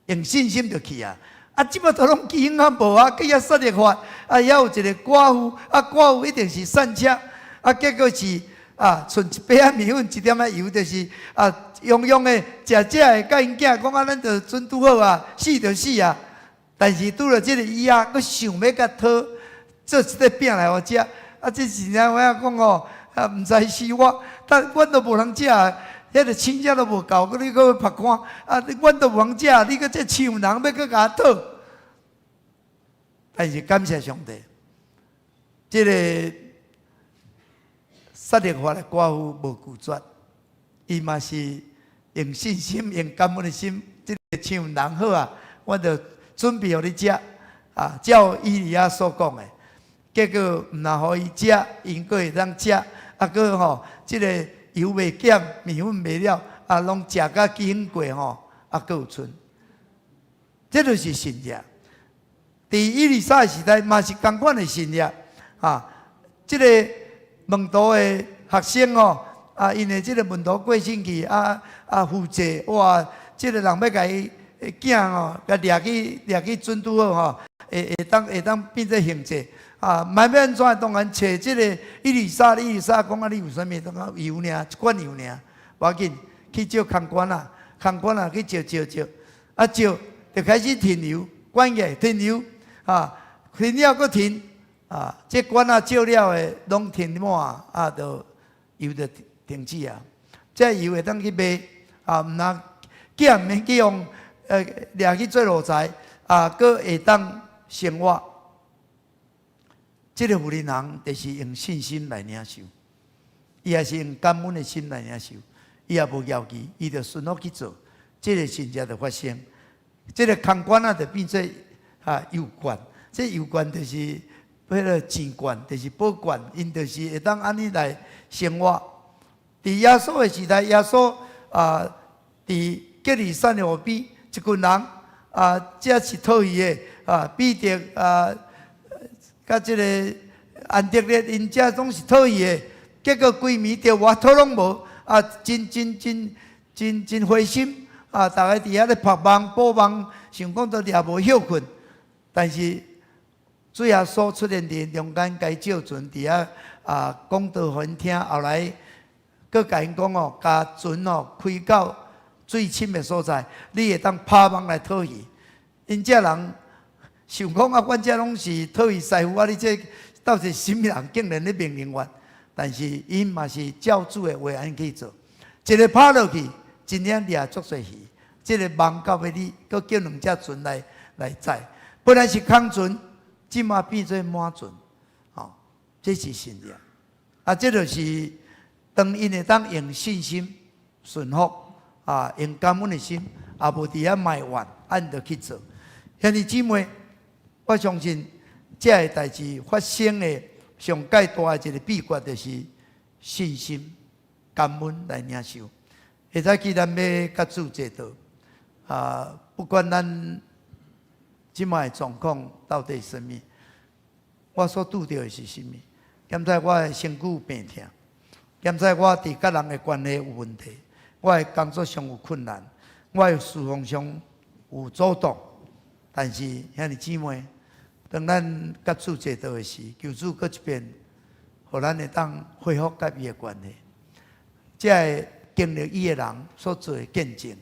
用信心就去啊。啊，這擺都攏饑荒啊無啊，去遐撒勒法，啊，遐有一个寡婦，啊，寡婦一定是散赤，啊，結果是啊，賰一杯仔麵粉，一點仔油，就是啊，樣樣的食食的，佮𪜶囝講啊，咱就準拄好啊，死就死啊。但是拄著這个以仔，閣想欲共討做一塊餅來予食，啊，這真正有影講吼，啊，毋知是我，但阮都無人食。彼个親戚都無夠，閣你閣欲曝光，啊！阮都無人食，你閣這搶人欲閣共討。但是感謝上帝，這个撒勒法的寡婦無拒絕，伊嘛是用信心、用感恩的心，這个搶人好啊，我就準備予你食，啊，照以利亞所講的，結果毋但予伊食，𪜶閣會當食，啊，閣吼，這个油袂減，麵粉袂了，啊，攏食甲饑荒過吼，啊，閣有賰。這就是神跡。佇以利沙的時代嘛是仝款的神跡啊！這个門徒的學生吼，啊，因為這个門徒過身去，啊啊負債，哇！這个人欲共伊囝吼，共掠去掠去準拄好吼，會當變做刑罪。啊，毋欲按怎，當然揣這个以利沙，以利沙講啊，你有啥物？講油爾，一罐油爾，無要緊，去借空罐仔，空罐仔去借借借，啊借就開始停油，關起停油，啊停了閣停，啊這罐仔借了的攏停滿，啊就油就停止啊。這油會當去賣，啊毋但囝毋免去用，掠去做奴才，啊閣會當生活。這个婦人人就是用信心來領受，伊也是用感恩的心來領受，伊也無枵氣，伊就順服去做，這个神跡就發生。這个空罐仔就變做啊油罐，這油罐就是彼个錢罐，就是寶罐，𪜶就是會當按呢來生活。佇耶穌的時代，耶穌啊，佇革尼撒勒湖邊，一群人啊，這是討魚的啊，彼得啊。佮這个安德烈，𪜶遮攏是討魚的，結果規暝釣偌多攏無，啊，真真真真真灰心，啊，逐个佇遐咧曝網補網，想講都掠無歇睏。但是主耶穌出現佇中間，共伊借船佇遐啊講道予𪜶聽，後來閣共𪜶講哦，共船哦開到水深的所在，你會當拋網來討魚。𪜶遮人。想講啊，阮遮攏是討伊師傅啊，你這到底是啥物人，竟然咧命令阮？但是𪜶嘛是照主的話按呢去做，一个拋落去，真正掠足濟魚。這个網到尾你，閣叫兩隻船來載。本來是空船，這馬變做滿船，吼，這是神蹟。啊，這就是當𪜶會當用信心順服啊，用感恩的心，也無佇遐埋怨，按著去做。兄弟姊妹，我相信這个代誌發生的上蓋大的一个秘訣，就是信心、感恩來領受。現在既然欲佮主坐桌，啊，不管咱這擺的狀況到底是啥物，我所拄著的是啥物？現在我的身軀病痛，現在我佇佮人的關係有問題，我的工作上有困難，我的侍奉上有阻擋。但是兄弟姊妹，當咱佮主坐桌的時，求主閣一遍，予咱會當恢復佮伊的關係。這个經歷伊的人所做的見證，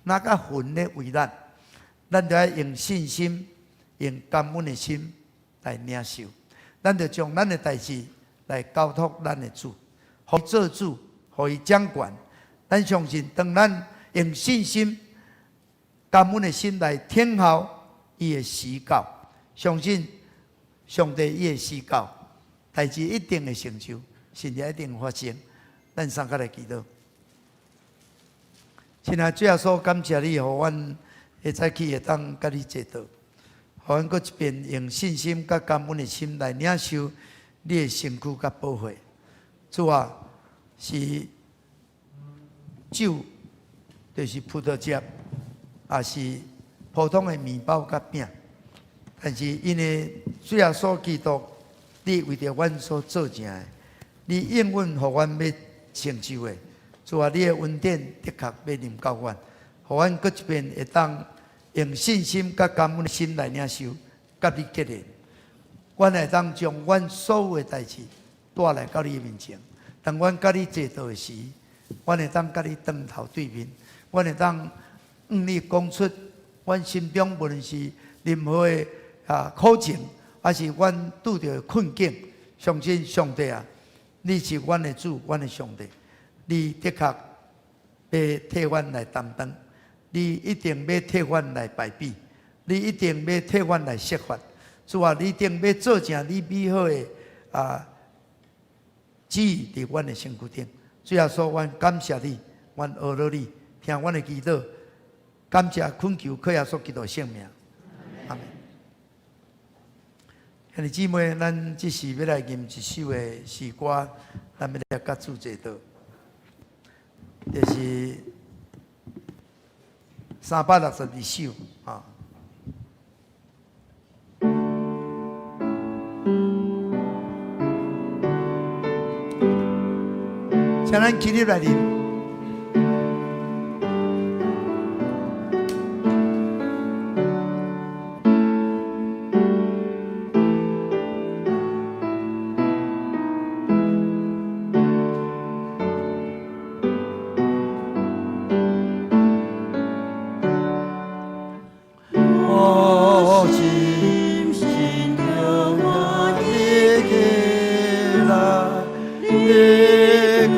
若佮魂咧為咱，咱就愛用信心、用感恩的心來領受。咱就將咱的代誌來交託咱的主，予伊做主，予伊掌權。咱相信，當咱用信心、感恩的心來聽候伊的時到，相信上帝伊的時到，代誌一定會成就，神蹟一定會發生。咱三個來祈禱。親愛主耶穌，感謝你，予阮會早起會當佮你坐桌，予阮閣一遍用信心佮感恩的心來領受你的身軀佮寶血。主啊，是酒，就是葡萄汁，也是普通的麵包佮餅。但是因為主耶穌基督，你為著阮所做成的，你應允予阮欲成就的。主啊，你的恩典的確欲臨到阮，予阮閣一遍會當用信心佮感恩的心來領受，佮你結連。阮會當將阮所有的代誌帶來到你面前。當阮佮你坐桌的時，阮會當佮你當頭對面，阮會當向你講出阮心中無論是任何的苦情，還是阮拄著的困境，相信上帝啊，你是阮的主，阮的上帝。你的確欲替阮來擔當，你一定欲替阮來排比，你一定欲替阮來釋法。主啊，你一定欲做成你美好的旨意佇阮的身軀頂。主耶穌，阮感謝你，阮阿羅你，聽阮的祈禱，感謝懇求，靠耶穌基督聖名。阿門。兄弟姊妹，咱這時欲來吟一首的詩歌，咱欲來佮主坐桌。就是362首啊。請咱起立來吟。我深信著歡喜起來，離開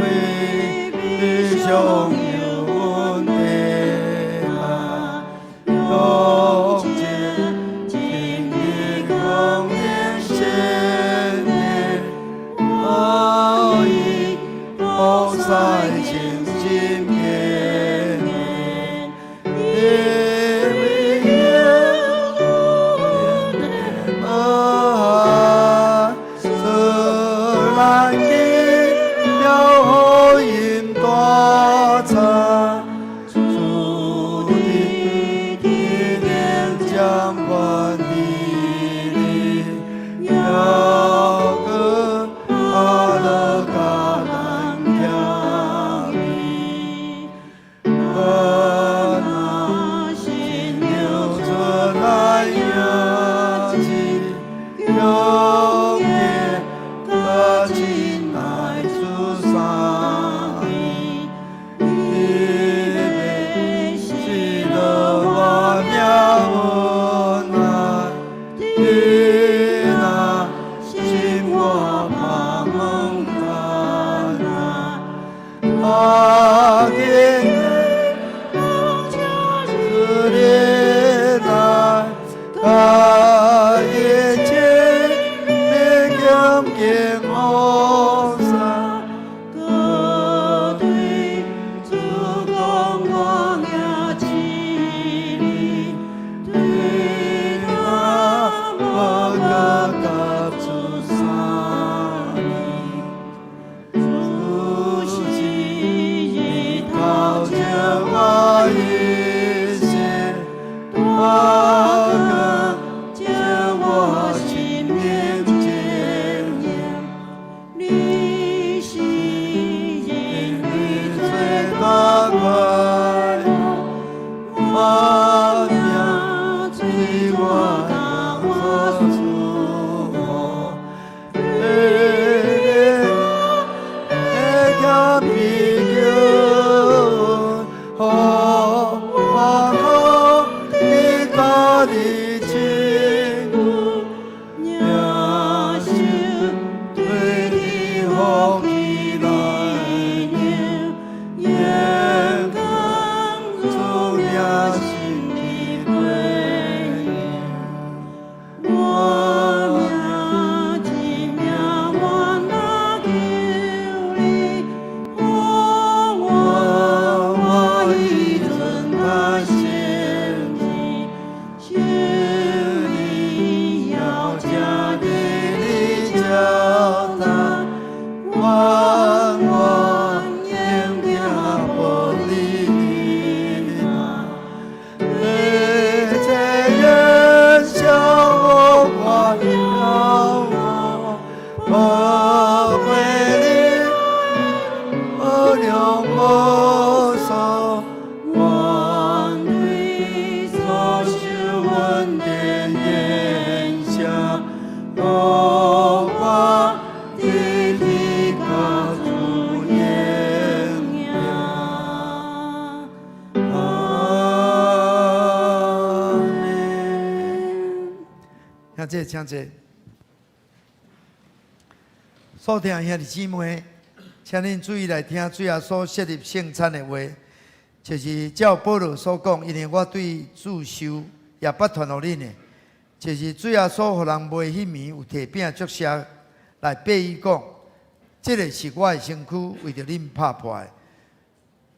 一生大光，将我心灵晶莹。你是人类最最大大快快乐，乐，我命对最我我我我祝祝福。福。会比叫，予我可得佮你亲领受对对你你福福气气来来迎，迎，光主如命命心的的归归我命真命愿来求你，予我我我以以尊尊大大圣圣名，求你要食食伫伫你你脚脚踏，踏，愿愿我愿永行行无无离离他。一切言笑我夸耀我，宝贵你无量无数，愿对所受恩典言谢，予我直直佮主荣耀。阿们。门。请坐，请坐。所听兄弟姊妹，请恁注意來聽主耶穌設立聖餐的話，就是照保羅所講，因為我對主受也捌傳予恁的，就是主耶穌予人賣彼暝有提餅祝謝來擘伊講，這个是我的身軀，為著恁拍破的，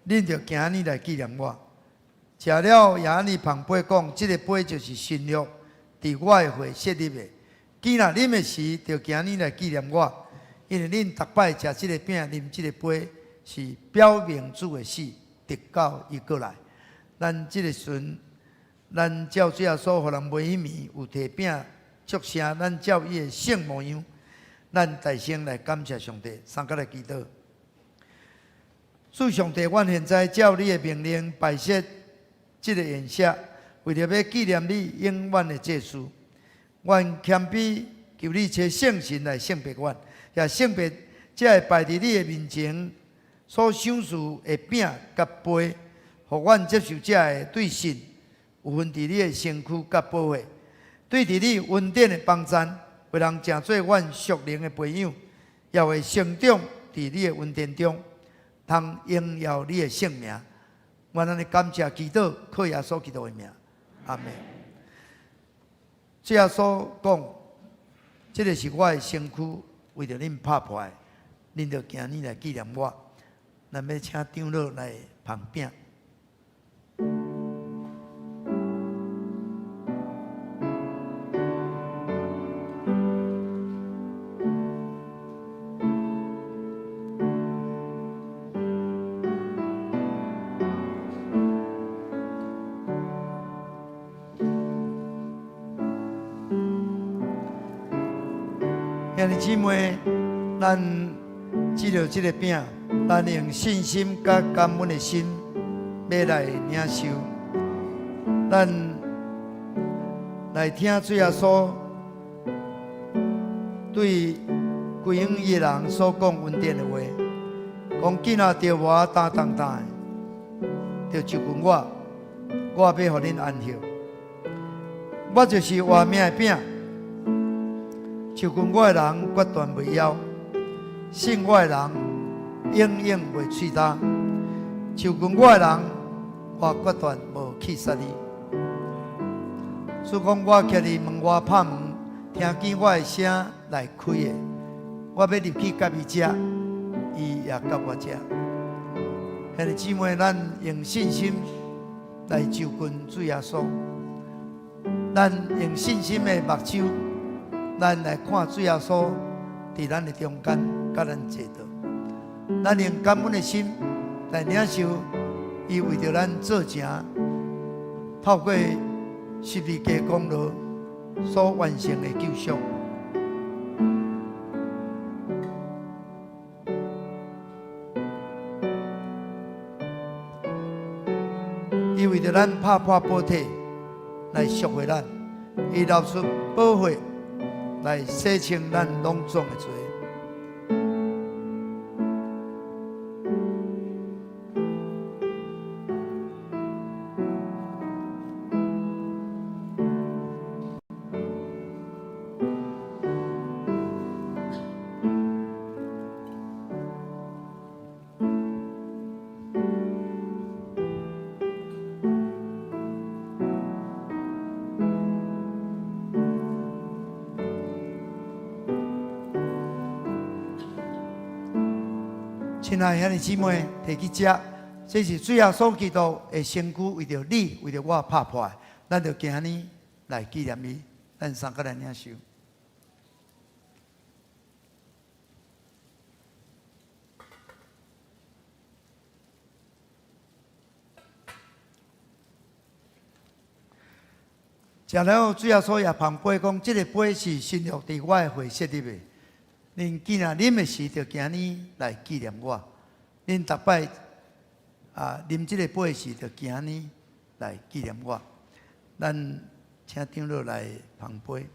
恁著行按呢來紀念我。食了也按呢捧杯講，這个杯就是新約，佇我的血設立的。既若啉的時，著行按呢來紀念我，因為恁逐擺食這个餅、啉這個杯，是表明主的死，直到伊閣來。咱這个時陣，咱照主耶穌予人賣彼暝有提餅祝謝，咱照伊的聖模樣，咱大聲來感謝上帝，三個來祈禱。主上帝，阮現在照你的命令擺設這个筵席，為著欲紀念你永遠的這事。阮謙卑求你差聖神來聖別阮，也聖別這个擺佇你的面前所賞賜的餅佮杯，予阮接受這个對信有份佇你的身軀佮寶血，對佇你恩典的幫贊，會通成做阮屬靈的培養，也會成長佇你的恩典中，通榮耀你的聖名。阮按呢感謝祈禱，靠耶穌基督的名，阿們。主耶穌講：這个是我的身軀，為著恁拍破的，恁著行按呢來紀念我。咱欲請長老來捧餅。兄弟姊妹，咱藉著這个餅，咱用信心佮感恩的心，欲來領受。咱來聽主耶穌對歸向伊的人所講恩典的話，講囝仔著無擔重擔的，著就近我，我欲予恁安歇。我就是活命的餅。就近我的人，決斷袂枵；信我的人，永遠袂喙焦。就近我的人，我決斷無棄殺伊。主講我徛佇門外拍門，聽見我的聲來開的，我欲入去佮伊食，伊也佮我食。兄弟姊妹，咱用信心來就近主耶穌，咱用信心的目睭。咱來看主耶穌佇咱的中間，佮咱坐著。咱用感恩的心來領受伊為著咱做成，透過十字架功勞所完成的救贖。伊為著咱拍破寶體來贖回咱，伊流出寶血來洗清咱攏總的罪。親愛兄弟姊妹，提起這，這是主耶穌基督的身軀，為著你，為著我拍破的，咱就今仔日來紀念伊，咱三個來領受。食了，主耶穌也捧杯講：這個杯是新約佇我的血設立的。恁既然啉的時，就今日來紀念我。恁逐擺啊啉這個杯時，就今日來紀念我。咱請長老來捧杯。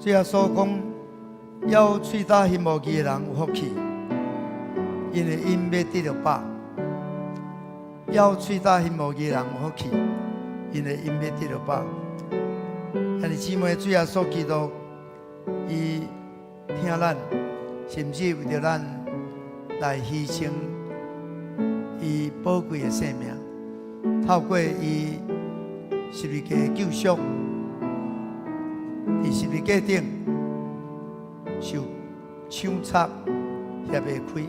主耶穌講：枵喙焦心無義的人有福氣，因為𪜶欲得著飽。枵喙焦心無義的人有福氣，因為𪜶欲得著飽。兄弟姊妹，主耶穌基督，伊疼咱，甚至為著咱來犧牲伊寶貴的性命，透過伊十字架的救贖，佇十字架頂受槍插，協會開，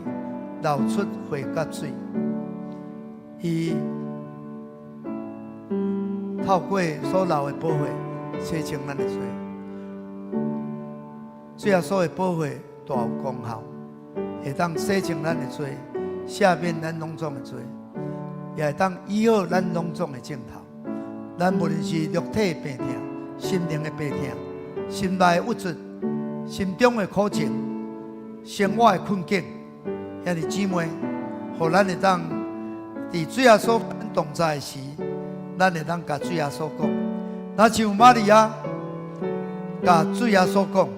流出血佮水。伊透過所流的寶血，洗清咱的罪。主耶穌的寶血大有功效，會當洗清咱的罪，赦免咱攏總的罪，也會當醫好咱攏總的症頭。咱無論是肉體的病痛、心靈的病痛、心內的鬱卒、心中的苦情、生活的困境，兄弟姊妹，予咱會當佇主耶穌同在的時，咱會當共主耶穌講，若像瑪利亞共主耶穌講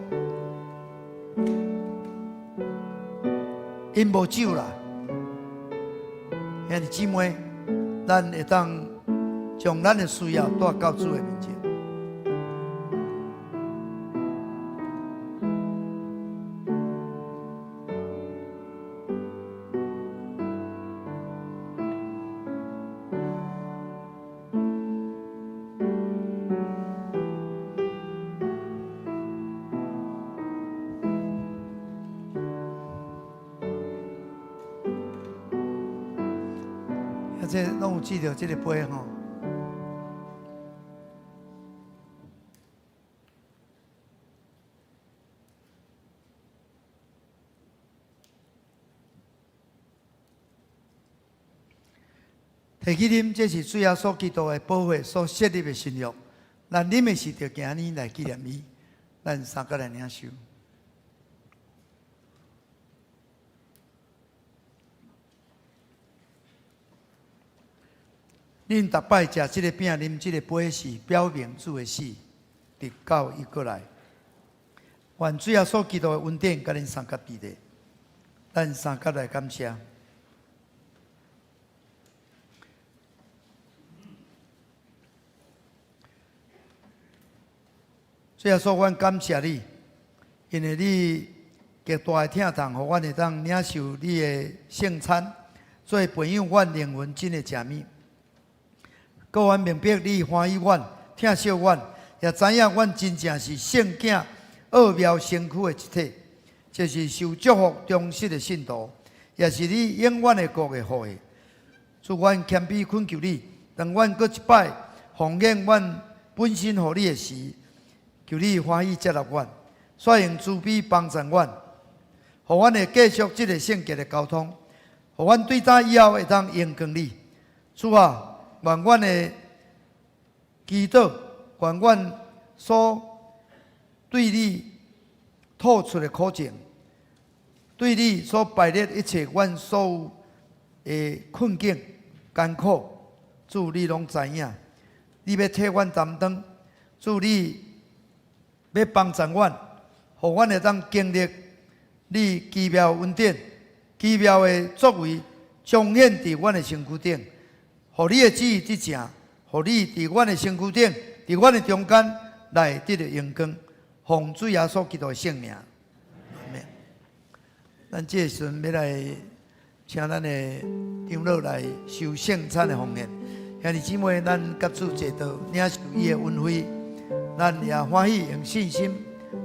，𪜶無酒啦，兄弟姊妹，咱會當將咱的需要帶到主的面前。啊，這攏有記著這個杯吼。提起啉，這是主耶穌基督的寶血所設立的新約。咱啉的時，就今仔日來紀念伊。咱三個來領受。恁逐擺食這個餅、啉這個杯時，表明主的死，直到伊閣來。願主耶穌基督的恩典，佮恁相佮佇咧。咱三佮來感謝。主耶穌，阮感謝你，因為你極大的疼痛，予阮會當領受你的聖餐，做培養阮靈魂真的食物。閣阮明白你歡喜阮、疼惜阮，也知影阮真正是聖囝，奧妙身軀的一體，就是受祝福忠實的信徒，也是你永遠的國的後裔。主，阮謙卑懇求你，當阮閣一擺奉獻阮本身予你的時，求你歡喜接納阮，煞用慈悲幫助阮，予阮會繼續這个聖潔的交通，予阮對今以後會當榮光你。主啊，願阮的祈禱，願阮所對你吐出的苦情，對你所擺列一切阮所有的困境、艱苦，主你攏知影。你欲替阮擔當，主你欲幫助阮，予阮會當經歷你奇妙恩典、奇妙的作為，彰顯佇阮的身軀頂，予你的旨意得成，予你佇阮的身軀頂，佇阮的中間來得著榮光，奉主耶穌基督的聖名，阿們。咱這个時陣欲來請咱的長老來受聖餐的奉獻。兄弟姊妹，咱佮主齊道，領受伊的恩惠，咱也歡喜用信心、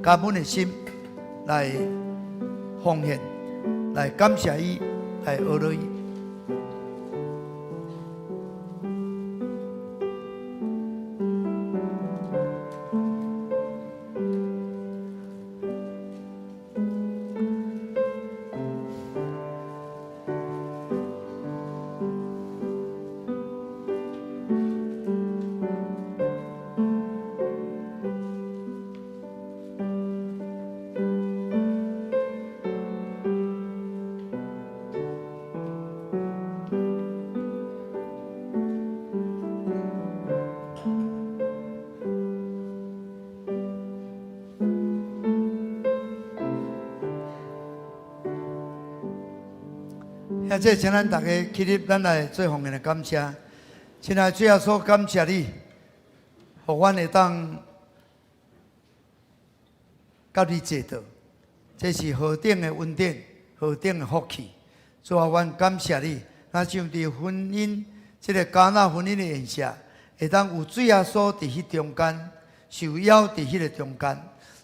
感恩的心來奉獻，來感謝伊，來學落伊。現在請咱大家起立，咱來做奉獻的感謝。親愛的主耶穌，感謝你，予阮會當佮你齊道，這是何等的恩典，何等的福氣。主啊，阮感謝你，若像佇婚姻這个迦拿婚姻的宴席，會當有主耶穌佇彼中間，受邀佇彼个中間。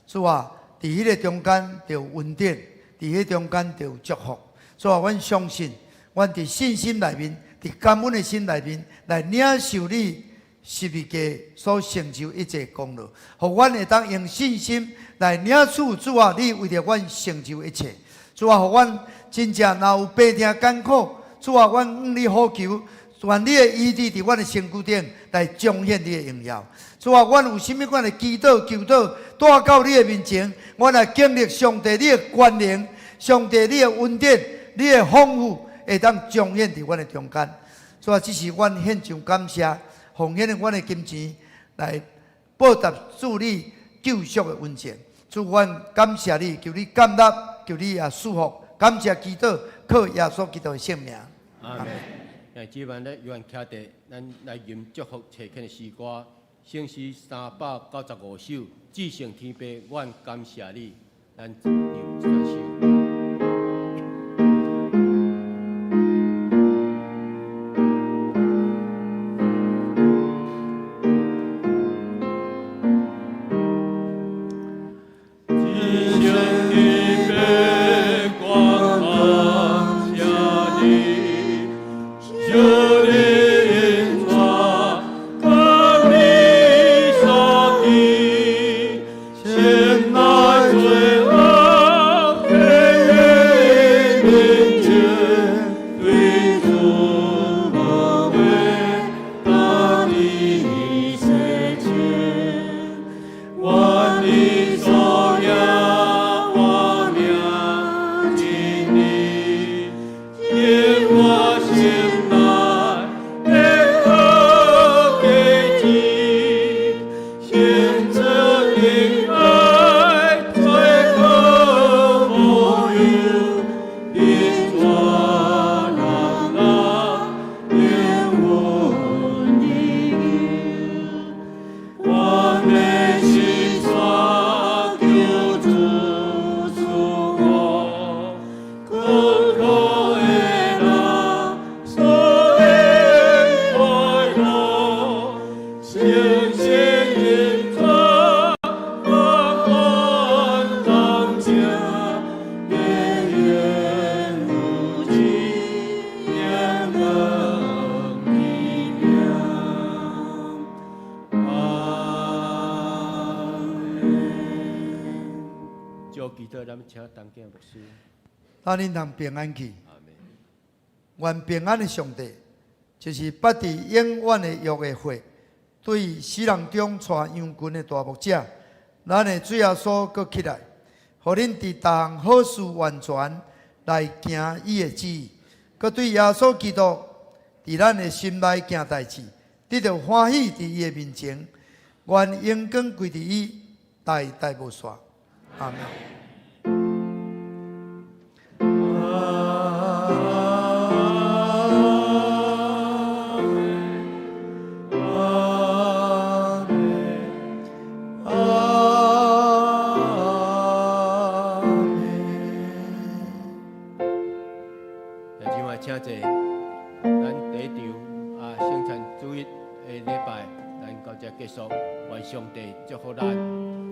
主啊，佇彼个中間就有恩典，佇彼中間就有祝福。主啊，阮相信，阮佇信心內面，佇感恩的心內面，來領受你十字架所成就一切功勞，予阮會當用信心來領取主啊，你為著阮成就一切。主啊，予阮真正若有病痛艱苦，主啊，阮向你呼求，願你的醫治佇阮的身軀頂來彰顯你的榮耀。主啊，阮有啥物款的祈禱、求禱帶到你的面前，阮來經歷上帝你的權能，上帝你的恩典。你的豐富會當彰顯佇阮的中間，所以這是阮獻上感謝，奉獻阮的金錢來報答主你救贖的恩情。主，阮感謝你，求你感納，求你也賜福，感謝祈禱，靠耶穌基督的聖名。阿們。這晚咧，有人徛佇，咱來吟祝福齊獻的詩歌，聖詩395首，至聖天父，阮感謝你，咱唱三首。先來最後。祈禱，咱請陳建牧師。咱恁通平安去。阿門。願平安的上帝，就是捌佇永遠的約的血，對死人中帶羊群的大牧者，咱的主耶穌閣起來，予恁佇逐項好事完全來行伊的旨意，閣對耶穌基督佇咱的心內行代誌，得著歡喜佇伊的面前，願榮光歸佇伊，代代無煞。阿門。阿門，阿門。弟兄姊妹，請坐。咱第一場啊，聖餐主日的禮拜，咱到這結束。願上帝祝福咱。